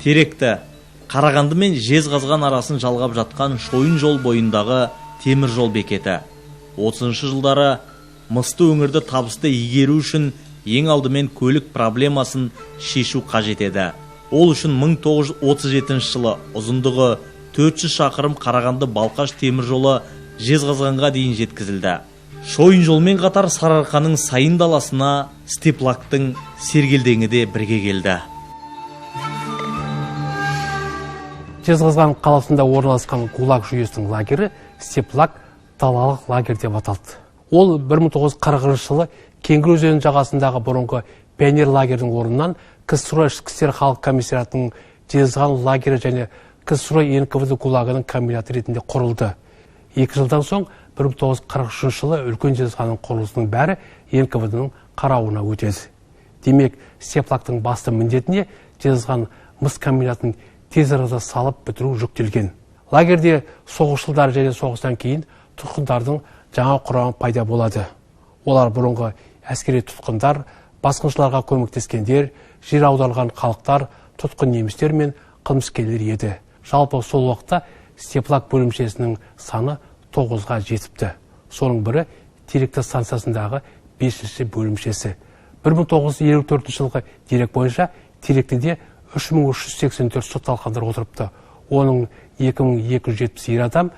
Теректі Қарағанды мен Жезқазған арасын жалғап жатқан шойын жол бойындағы темір жол бекеті. 30 жылдары мысты өңірді табысты игеру үшін ең алдымен көлік проблемасын шешу қажет еді. Ол үшін 1937 жылы ұзындығы 400 шақырым Қарағанды-Балқаш темір жолы Жезқазғанға дейін жеткізілді. Шойын жолмен қатар Сарыарқаның сайын даласына Степлагтың сергелдеңі де бірге келді. Жезқазған қаласында орналасқан ГУЛАГ жүйесінің лагері Степлаг далалық лагерь деп аталды. Ол 1940 жылы Кеңгір өзенінің жағасындағы бұрынғы пионер лагерінің орнынан КСРО Ішкі істер халық комиссариатының Жезқазған лагері және КСРО НКВД ГУЛАГының комбинаты ретінде құрылды. 2 жылдан соң 1943 жылы үлкен Жезқазғанның құрылысының бәрі НКВД-ның қарауына өтеді. Демек, Степлагтың басты міндетіне Жезқазған мыс комбинатын тез арада салып бітіру жүктелген. Лагерде соғыс жылдары және соғыстан кейін тұтқындардың жаңа құрамы пайда болады. Олар бұрынғы әскери тұтқындар, басқыншыларға көмектескендер, жер аударылған халықтар, тұтқын немістер мен қылмыскерлер еді. Жалпы сол уақытта Степлаг бөлімшесінің саны 9-ға жетіпті. Соның бірі Теректі станциясындағы 5-ші бөлімшесі. 1954 жылғы дерек бойынша Теректіде 3384 сотталғандар отырыпты. Оның 2270 ер адам,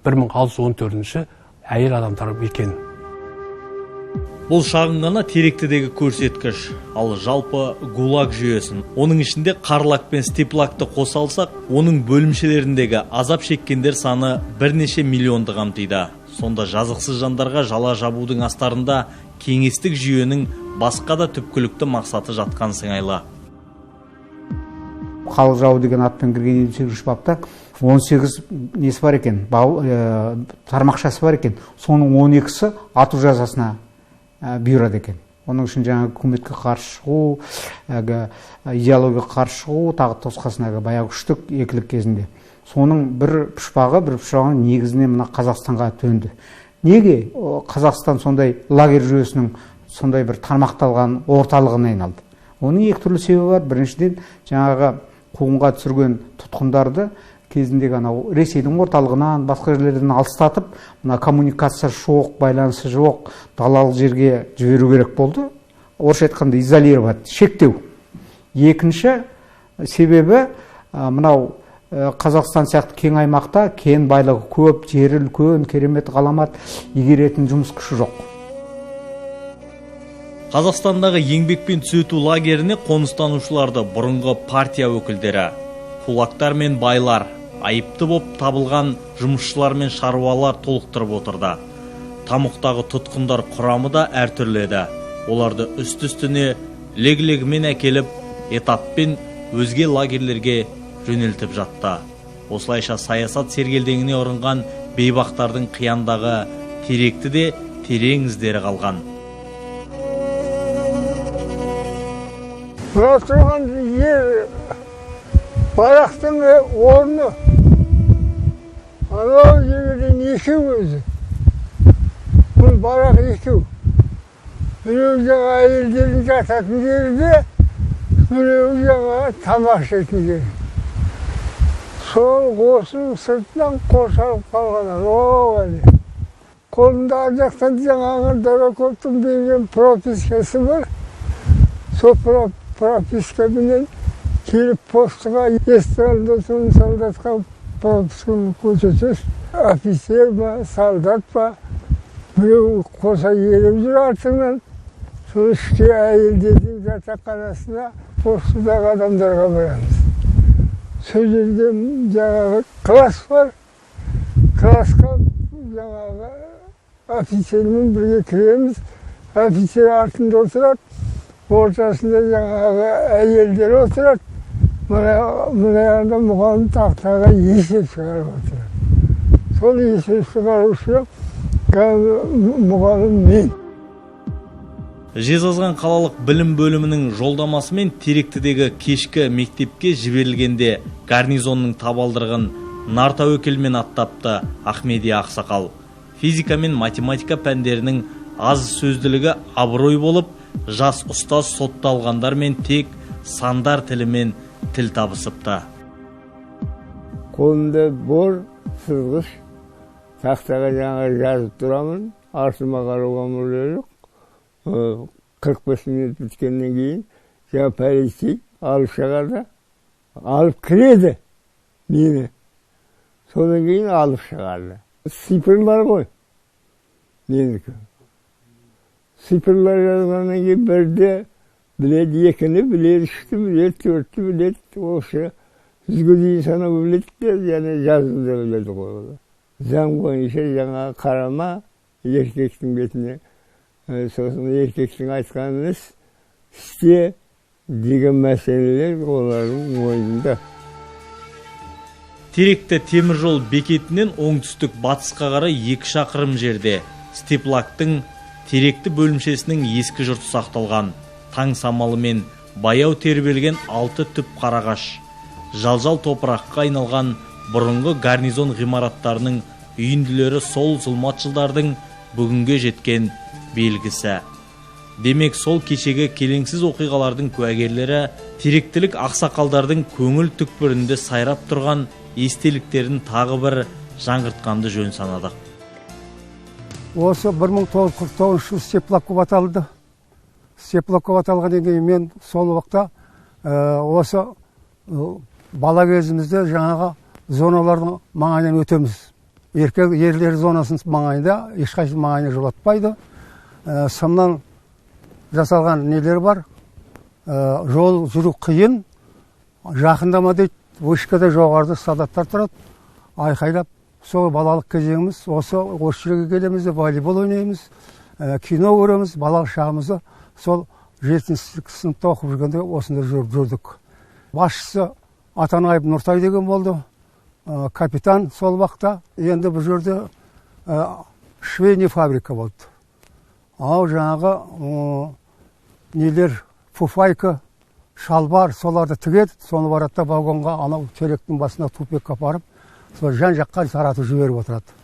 1614-ші әйел адамдар екен. Бұл шағын ғана Теректідегі көрсеткіш, ал жалпы ГУЛАГ жүйесін, оның ішінде Қарлаг пен Степлагты қоса алсақ, оның бөлімшелеріндегі азап шеккендер саны бірнеше миллионды қамтиды. Сонда жазықсыз жандарға жала жабудың астарында кеңестік жүйенің басқа да түпкілікті мақсаты жатқан сыңайлы. Халық жауы деген атпен кірген 58 бапта 18 несі бар екен, тармақшасы бар екен, соның 12-сі ату жазасына бұйырады екен. Оның үшін жаңа үкіметке қарсы шығу, әлгі идеологияға қарсы шығу, тағы тосқасын әлгі баяғы үштік екілік кезінде. Соның бір пұшпағы негізінен мына Қазақстанға төнді. Неге Қазақстан сондай лагерь жүйесінің сондай бір тармақталған орталығына айналды? Оның екі түрлі себебі бар. Біріншіден, жаңағы қуғынға түсірген тұтқындарды кезіндегі анау Ресейдің орталығынан, басқа жерлерден алыстатып, мына коммуникация жоқ, байланысы жоқ, далалық жерге жіберу керек болды. Орысша айтқанда изолировать, шектеу. Екінші себебі, мынау Қазақстан сияқты кең аймақта кен байлығы көп, жері үлкен, керемет ғаламат, игеретін жұмыс күші жоқ. Қазақстандағы еңбекпен түзету лагеріне қоныстанушыларды бұрынғы партия өкілдері, кулактар мен байлар, айыпты боп табылған жұмысшылар мен шаруалар толықтырып отырды. Тамұқтағы тұтқындар құрамы да әртүрлі еді. Оларды үсті-үстіне лег-легімен әкеліп, этаппен өзге лагерлерге жөнелтіп жатты. Осылайша саясат сергелдеңіне ұрынған бейбақтардың қияндағы Теректі де терең іздері қалған. Мына тұрған жер барақтың орны. Анау жерден екеу өзі. Бұл барақ екеу. Біреу жаңа әйелдердің жататын жерде, біреу жаңа тамақ ішетін жер. Сол осының сыртынан қоршалып қалған анау әне. Қолында ар жақтан жаңағы Дороковтың берген пропискасы бар. Сол пропискаменен келіп постыға естіғанда соны солдатқа прописканы көрсетесіз. Офицер ма, солдат па, біреу қоса еріп жүр артынан. Сол ішке әйелдердің жатақханасына постыдағы адамдарға барамыз. Сол жерде жаңағы класс бар. Классқа жаңағы офицермен бірге кіреміз. Офицер артында отырады. Ортасында жаңағы әйелдер отырады. Мына жағында мұғалім тақтаға есеп шығарып отырады. Сол есеп шығарушы мұғалім мен. Жезқазған қалалық білім бөлімінің жолдамасымен Теректідегі кешкі мектепке жіберілгенде гарнизонның табалдырығын нар тәуекелмен аттапты Ахмедия ақсақал. Физика мен математика пәндерінің аз сөзділігі абырой болып, жас ұстаз сотталғандармен тек сандар тілімен тіл табысыпты. Қолымда бор, сызғыш, тақтаға жаңа жазып тұрамын, артыма қарауға мүлде жоқ. 45 минут біткеннен кейін жаңа полицей алып шығады, алып кіреді мені. Содан кейін алып шығарды. Цифрлар ғой менікі. Цифрлар жазғаннан кейін бірді біледі, екіні біледі, үшті біледі, төртті біледі, осы 100-ге дейін санау біледі де, және жазуды да біледі ғой. Заң бойынша жаңа қарама еркектің бетіне, сосын еркектің айтқанын істе деген мәселелер олардың мойнында. Теректі теміржол бекетінен оңтүстік батысқа қарай 2 шақырым жерде Степлагтың Теректі бөлімшесінің ескі жұрты сақталған. Таң самалымен баяу тербелген 6 түп қарағаш, жал-жал топыраққа айналған бұрынғы гарнизон ғимараттарының үйінділері сол зұлмат жылдардың бүгінге жеткен белгісі. Демек, сол кешегі келеңсіз оқиғалардың куәгерлері теректілік ақсақалдардың көңіл түкпірінде сайрап тұрған естеліктерін тағы бір жаңғыртқанды жөн санадық. Осы 1949 жылы Степлаг болып аталды. Степлаг болып аталғаннан кейін мен сол уақытта осы бала кезімізде жаңағы зоналардың маңайынан өтеміз. Еркек ерлер зонасының маңайында ешқайсының маңайына жолатпайды. Сымнан жасалған нелер бар. Жол жүру қиын, жақындама дейді, вышкада жоғарыда солдаттар тұрады, айқайлап. Сол балалық кезеңіміз, осы жерге келеміз де волейбол ойнаймыз, кино көреміз, балалық шағымызды сол 7-ші сыныпта оқып жүргенде осында жүрдік. Басшысы Атанаев Нұртай деген болды, капитан сол уақытта. Енді бұл жерде швейный фабрика болды. Ал жаңағы нелер, фуфайка, шалбар, соларды тігеді, соны барады да вагонға, анау теректің басына тупикке апарып, сол жан-жаққа таратып жіберіп отырады.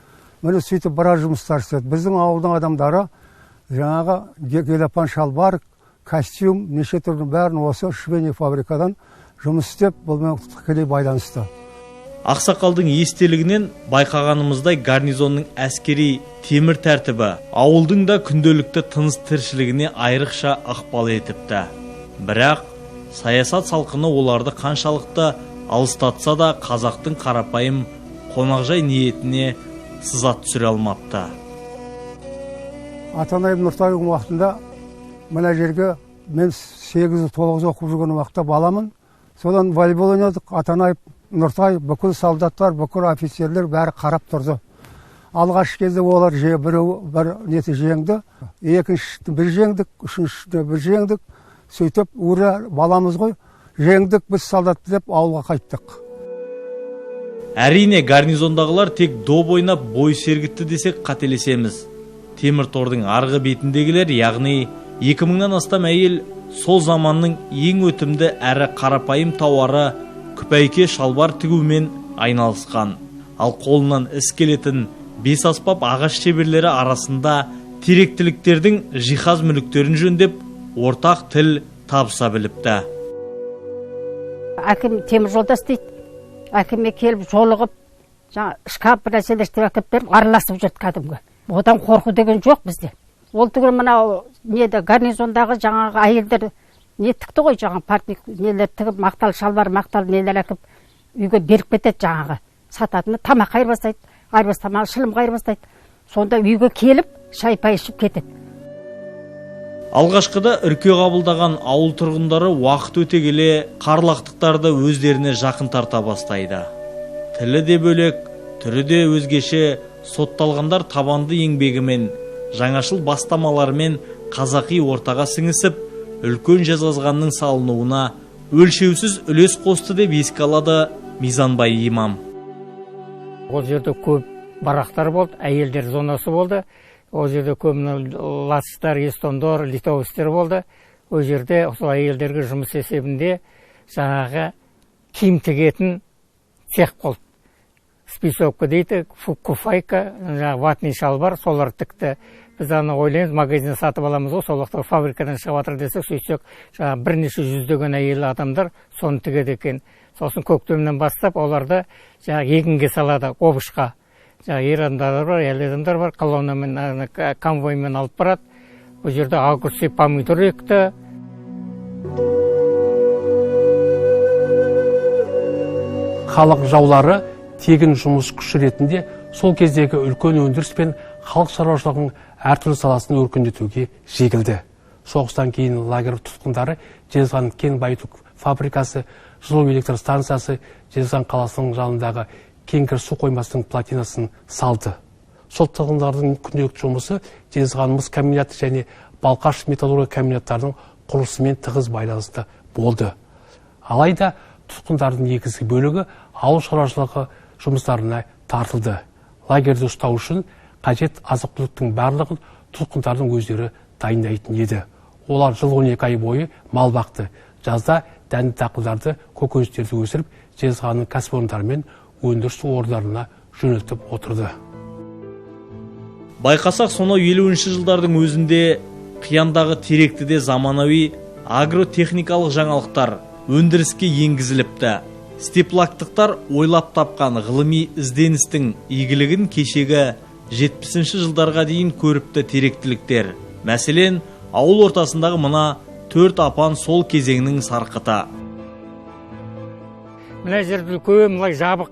Міне сөйтіп біраз жұмыстар істеді. Біздің ауылдың адамдары жаңағы гелапан шалбар, костюм, неше түрлі бәрін осы швейный фабрикадан жұмыс істеп, бұнымен тікелей байланысты. Ақсақалдың естелігінен байқағанымыздай, гарнизонның әскери темір тәртібі ауылдың да күнделікті тыныс тіршілігіне айрықша ықпал етіпті. Бірақ саясат салқыны оларды қаншалықты алыстатса да, қазақтың қарапайым қонақжай ниетіне сызат түсіре алмапты. Атанаев Нұртайдың уақытында мына жерге мен 8-9 оқып жүрген уақытта баламын. Содан волейбол ойнадық. Атанаев Нұртай, бүкіл солдаттар, бүкіл офицерлер бәрі қарап тұрды. Алғашқы кезде олар біреу бір неті жеңді, екіншісі бір жеңдік, үшіншісі бір жеңдік. Сөйтіп, ура, баламыз ғой, жеңдік біз солдатты деп ауылға қайттық. Әрине, гарнизондағылар тек доп ойнап бой сергітті десек қателесеміз. Темір тордың арғы бетіндегілер, яғни 2000-нан астам әйел, сол заманның ең өтімді әрі қарапайым тауары күпәйке шалбар тігумен айналысқан. Ал қолынан іс келетін бес аспап ағаш шеберлері арасында теректіліктердің жиһаз мүліктерін жөндеп, ортақ тіл табыса біліпті. Әкем темір жолда істейді. Әкеме келіп жолығып, жаңа шкаф бір нәрселер істеп әкеліп беріп, араласып жүрді кәдімгі. Одан қорқу деген жоқ бізде. Ол түгіл мынау неде гарнизондағы жаңағы әйелдер не тікті ғой, жаңағы партник нелер тігіп, мақтал шалбар, мақтал нелер әкеліп үйге беріп кетеді жаңағы. Сататыны тамақ айырбастайды, айырбастамалы шылымға айырбастайды. Сонда үйге келіп шай пай ішіп кетеді. Алғашқыда үрке қабылдаған ауыл тұрғындары уақыт өте келе қарлақтықтарды өздеріне жақын тарта бастайды. Тілі де бөлек, түрі де өзгеше сотталғандар табанды еңбегімен, жаңашыл бастамаларымен қазақи ортаға сіңісіп, үлкен Жезқазғанның салынуына өлшеусіз үлес қосты деп еске алады Мизанбай имам. Ол жерде көп барақтар болды, әйелдер зонасы болды. Ол жерде көп латыштар, эстондор, литовецтер болды. Ол жерде сол әйелдерге жұмыс есебінде жаңағы киім тігетін цех болды. Списовка дейді, куфайка, ватный шалбар, солар тікті. Біз аны ойлаймыз, магазиннен сатып аламыз ғой, сол уақытта фабрикадан шығып жатыр десек, сөйтсек, жаңағы бірнеше жүздеген әйел адамдар соны тігеді екен. Сосын көктемнен бастап оларды жаңағы егінге салады, обышқа. Жаңағы ер адамдар бар, әйел адамдар бар, колоннамен, конвоймен алып барады. Бұл жерде огурцы, помидор екті. Халық жаулары тегін жұмыс күші ретінде сол кездегі үлкен өндіріс пен халық шаруашылығының әртүрлі саласын өркендетуге жегілді. Соғыстан кейін лагерь тұтқындары Жезқазған кен байыту фабрикасы, жылу электр станциясы, Жезқазған қаласының жанындағы Кеңгір су қоймасының плотинасын салды. Сол тұтқындардың күнделікті жұмысы Жезқазған мыс комбинаты және Балқаш металлургия комбинаттарының құрылысымен тығыз байланысты болды. Алайда тұтқындардың негізгі бөлігі ауыл шаруашылығы жұмыстарына тартылды. Лагерді ұстау үшін қажет азық-түліктің барлығын тұтқындардың өздері дайындайтын еді. Олар жыл 12 ай бойы мал бақты. Жазда дәнді дақылдарды, көкөністерді өсіріп, Жезқазғанның кәсіпорындары мен өндіріс орындарына жөнелтіп отырды. Байқасақ, сонау 50-ші жылдардың өзінде Қияндағы Теректіде заманауи агротехникалық жаңалықтар өндіріске енгізіліпті. Степлактықтар ойлап тапқан ғылыми ізденістің игілігін кешегі 70-ші жылдарға дейін көріпті теректіліктер. Мәселен, ауыл ортасындағы мына 4 апан сол кезеңнің сарқыты. Мына жерде үлкен мына жабық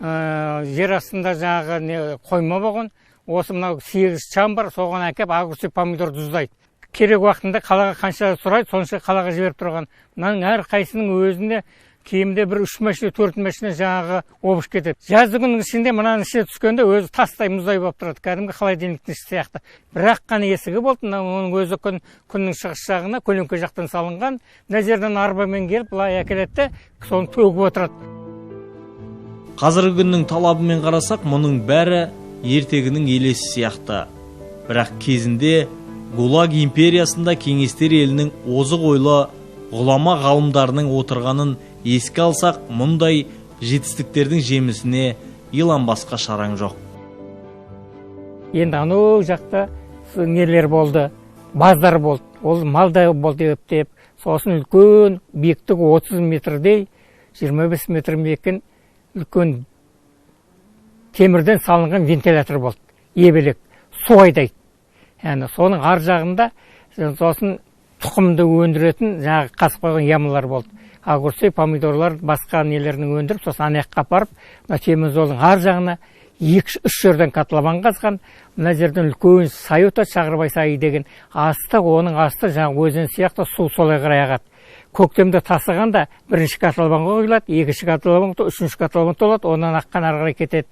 жер астында жаңағы қойма болған. Осы мынау 8 чан бар, соған әкеп огурцы, помидор тұздайды. Керек уақытында қалаға қанша сұрайды, сонша қалаға жіберіп тұрған. Мынаның әрқайсының өзінде кемінде бір 3 машина, 4 машина жаңағы обыш кетеді. Жазды күннің ішінде мынаның ішіне түскенде өзі тастай мұздай болып тұрады, кәдімгі холодильниктің іші сияқты. Бірақ қана есігі болды, оның өзі күннің шығыс жағына, көлеңке жақтан салынған. Мына жерден арбамен келіп былай әкеледі, соны төгіп отырады. Қазіргі күннің талабымен қарасақ, мұның бәрі ертегінің елесі сияқты. Бірақ кезінде ГУЛАГ империясында кеңестер елінің озық ойлы ғұлама ғалымдарының отырғанын еске алсақ, мұндай жетістіктердің жемісіне иланбасқа шараң жоқ. Енді анау жақта нелер болды, базар болды, ол малда болды деп, сосын үлкен биіктігі 30 метрдей, 25 метр екен үлкен темірден салынған вентилятор болды, ебелек, су айдайды. Яғни соның ар жағында сосын тұқымды өндіретін жаңағы қасып қойған ямалар болды. Огурцы, помидорлар, басқа нелерін өндіріп, сосын ана жаққа апарып, мына темір жолдың ар жағына 2-3 жерден котлован қазған. Мына жерден үлкен сай өтеді, Шағырбай сайы деген. Асты, оның асты жаңағы өзен сияқты су солай қарай ағады. Көктемде тасығанда бірінші котлованға құйылады, екінші котлован, үшінші котлован толады, онан аққан ары қарай кетеді.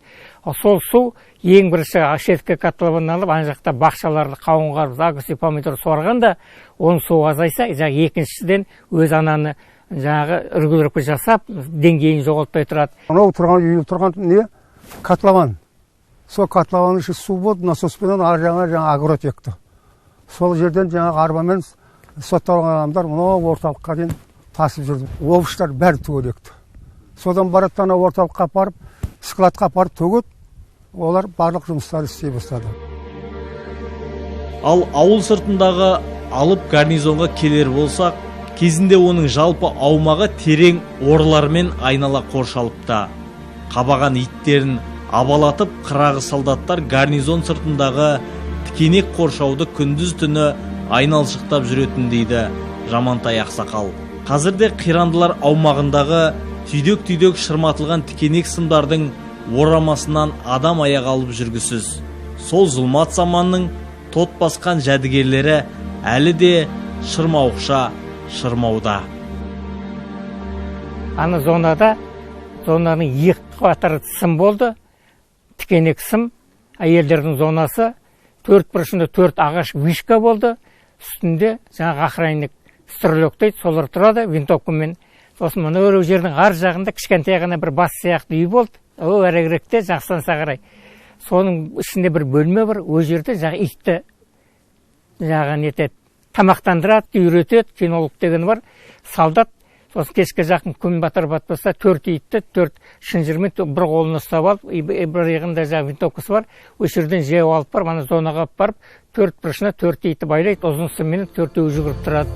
Сол су ең бірінші шеткі котлованнан алып, ана жақта бақшаларды, қауын, қарбыз, огурцы, помидор суарғанда, оның суы азайса, жаңағы екіншіден өз ананы жаңағы үргіліркі жасап, деңгейін жоғалтпай тұрады. Анау тұрған үйі тұрған не? Котлован. Сол котлованның іші су болды, насоспенен ар жағына жаңағы огород екті. Сол жерден жаңағы арбамен сотталған адамдар мынау орталыққа дейін тасып жүрді. Овощтар бәрі түгел екті. Содан барады ана орталыққа апарып, складқа апарып төгеді. Олар барлық жұмыстарды істей бастады. Ал ауыл сыртындағы алып гарнизонға келер болсақ, кезінде оның жалпы аумағы терең орлармен айнала қоршалыпты. Қабаған иттерін абалатып, қырағы солдаттар гарнизон сыртындағы тікенек қоршауды күндіз түні айналшықтап жүретін дейді Жамантай ақсақал. Қазірде қирандылар аумағындағы түйдек-түйдек шырматылған тікенек сымдардың орамасынан адам аяқ алып жүргісіз. Сол зұлмат заманның тот басқан жәдігерлері әлі де шырмауықша шырмауда. Ана зонада зонаның екі қатар сым болды, тікенек сым, әйелдердің зонасы, төрт бұрышында төрт ағаш вишка болды, үстінде жаңағы охранник стрелок дейді, солар тұрады винтовкамен. Сосын мына өрі жердің ар жағында кішкентай ғана бір бас сияқты үй болды, ол әрегіректе жақсыланса қарай. Соның ішінде бір бөлме бар, ол жерде жаңағы итті жаңағы нетеді, тамақтандырады, үйретеді, кинолог деген бар. Солдат Сосын кешке жақын күн батар батпаса 4 итті 4 шынжырмен бір қолына ұстап алып, бір иығында жаңағы винтовкасы бар, осы жерден жаяу алып барып, ана зонаға алып барып, 4 бұрышына 4 итті байлайды, ұзын сыммен төртеуі жүгіріп тұрады.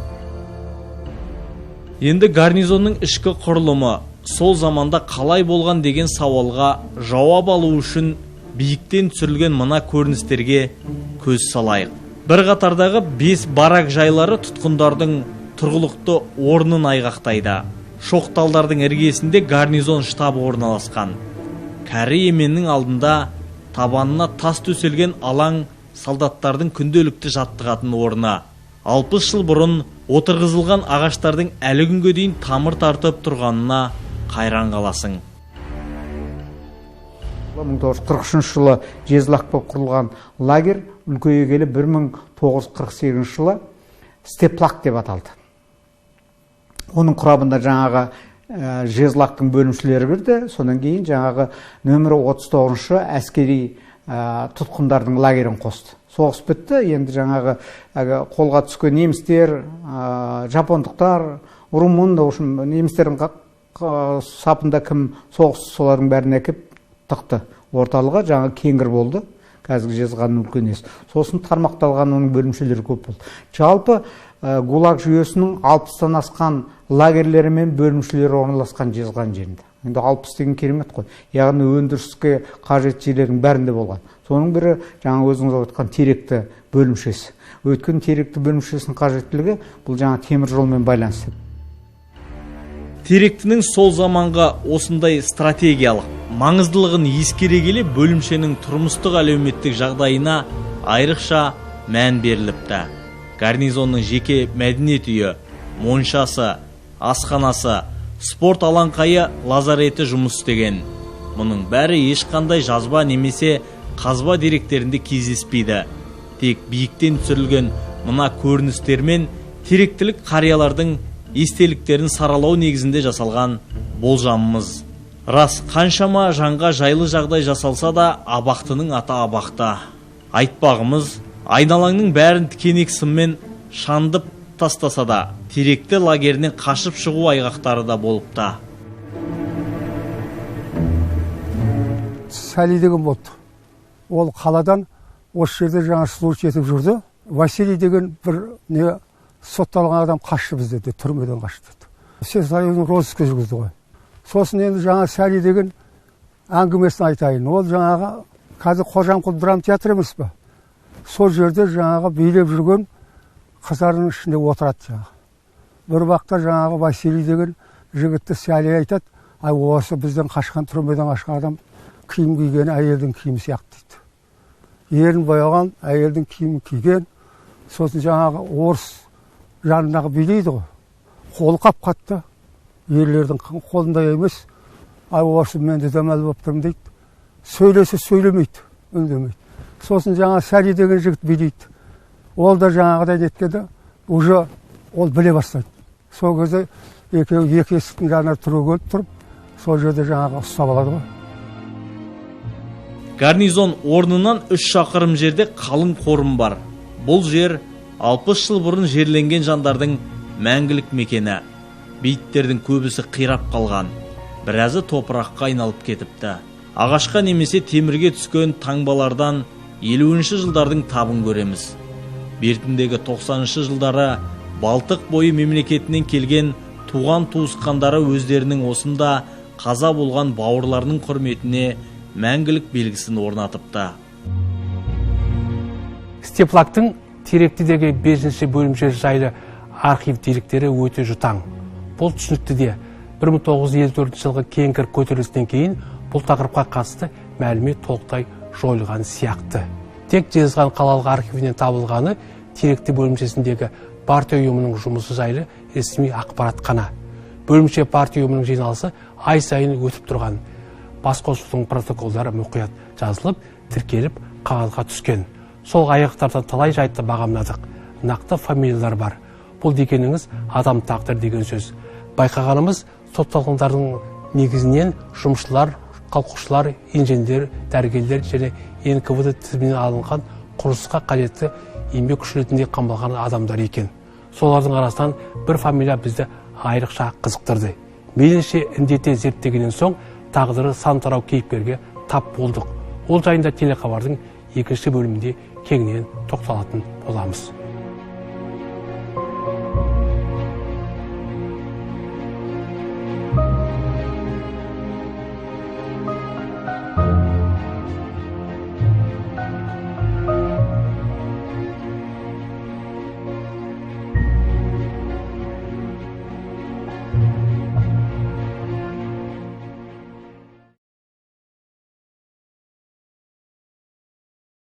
Енді гарнизонның ішкі құрылымы сол заманда қалай болған деген сауалға жауап алу үшін биіктен түсірілген мына көріністерге көз салайық. Бір қатардағы 5 барак жайлары тұтқындардың тұрғылықты орнын айғақтайды. Шоқ талдардың іргесінде гарнизон штабы орналасқан. Кәрі еменнің алдында табанына тас төселген алаң солдаттардың күнделікті жаттығатын орны. 60 жыл бұрын отырғызылған ағаштардың әлі күнге дейін тамыр тартып тұрғанына қайран қаласың. 1943 жылы Жезлак болып құрылған лагерь үлкейе келе 1948 жылы Степлак деп аталды. Оның құрамында жаңағы Жезлактың бөлімшелері кірді, содан кейін жаңағы нөмірі 39-шы әскери тұтқындардың лагерін қосты. Соғыс бітті, енді жаңағы қолға түскен немістер, жапондықтар, румын, немістердің сапында кім соғыс, солардың бәрін әкеп тықты. Орталығы жаңа Кеңгір болды, қазіргі Жезқазғанның үлкен несі. Сосын тармақталған оның бөлімшелері көп болды. Жалпы ГУЛАГ жүйесінің 60-тан асқан лагерлері мен бөлімшелері орналасқан Жезқазған жерінде. Енді 60 деген керемет қой. Яғни өндіріске қажетті жерлердің бәрінде болған. Соның бірі жаңа өзіңіз айтқан Теректі бөлімшесі. Өйткені Теректі бөлімшесінің қажеттілігі бұл жаңа темір жолмен байланысты. Теректінің сол заманға осындай стратегиялық маңыздылығын ескере келе бөлімшенің тұрмыстық әлеуметтік жағдайына айрықша мән беріліпті. Гарнизонның жеке мәдениет үйі, моншасы, асханасы, спорт алаңқайы, лазареті жұмыс істеген. Мұның бәрі ешқандай жазба немесе қазба деректерінде кездеспейді. Тек биіктен түсірілген мына көріністермен теректілік қариялардың естеліктерін саралау негізінде жасалған болжамымыз. Рас, қаншама жанға жайлы жағдай жасалса да, абақтының аты абақты. Айтпағымыз, айналаңның бәрін тікенек сыммен шандып тастаса да, Теректі лагерінен қашып шығу айғақтары да болыпты. Сәли деген болды. Ол қаладан осы жерде жаңа служить етіп жүрді. Василий деген бір не сотталған адам қашты бізде, түрмеден қашты. Всесоюзный розыск жүргізді ғой. Сосын енді жаңа Сәли деген әңгімесін айтайын. Ол жаңағы қазір Қожамқұл драма театры емес пе? Сол жерде жаңағы билеп жүрген қыздардың ішінде отырады жаңағы. Бір уақытта жаңағы Василий деген жігітті Сәли айтады, ай осы бізден қашқан, түрмеден қашқан адам киім киген әйелдің киімі сияқты дейді. Ерін бояған әйелдің киімін киген, сосын жаңағы орыс жанындағы билейді ғой. Қолы қап-қатты, ерлердің қолындай емес. Ай осы мен де дәмәл болып тұрмын дейді. Сөйлесе сөйлемейді, үндемейді. Сосын жаңа Сәли деген жігіт билейді. Ол да жаңағыдай неткенде уже ол біле бастайды. Сол кезде екеуі екі есіктің жанына түрегеліп тұрып, сол жерде жаңағы ұстап алады ғой. Гарнизон орнынан 3 шақырым жерде қалың қорым бар. Бұл жер 60 жыл бұрын жерленген жандардың мәңгілік мекені. Бейіттердің көбісі қирап қалған, біразы топыраққа айналып кетіпті. Ағашқа немесе темірге түскен таңбалардан 50-ші жылдардың табын көреміз. Бертіндегі 90-шы жылдары Балтық бойы мемлекетінен келген туған туысқандары өздерінің осында қаза болған бауырларының құрметіне мәңгілік белгісін орнатыпты. Степлактың Теректідегі 5-ші бөлімше жайлы архив деректері өте жұтаң. Бұл түсінікті де 1954 жылғы Кеңгір көтерілісінен кейін бұл тақырыпқа қатысты мәлімет толықтай жойылған сияқты. Тек Жезқазған қалалық архивінен табылғаны Теректі бөлімшесіндегі партия ұйымының жұмысы жайлы ресми ақпарат қана. Бөлімше партия ұйымының жиналысы ай сайын өтіп тұрған. Басқосудың протоколдары мұқият жазылып, тіркеліп, қағазға түскен. Сол аяқтардан талай жайтты бағамладық. Нақты фамилиялар бар. Бұл дегеніңіз адам тағдыры деген сөз. Байқағанымыз, сотталғандардың негізінен жұмысшылар, колхозшылар, инженерлер, дәрігерлер және НКВД тізімінен алынған құрылысқа қажетті еңбек күші ретінде қамалған адамдар екен. Солардың арасынан бір фамилия бізді айрықша қызықтырды. Мейлінше індете зерттегеннен соң тағдыры сан тарау кейіпкерге тап болдық. Ол жайында телехабардың екінші бөлімінде кеңінен тоқталатын боламыз.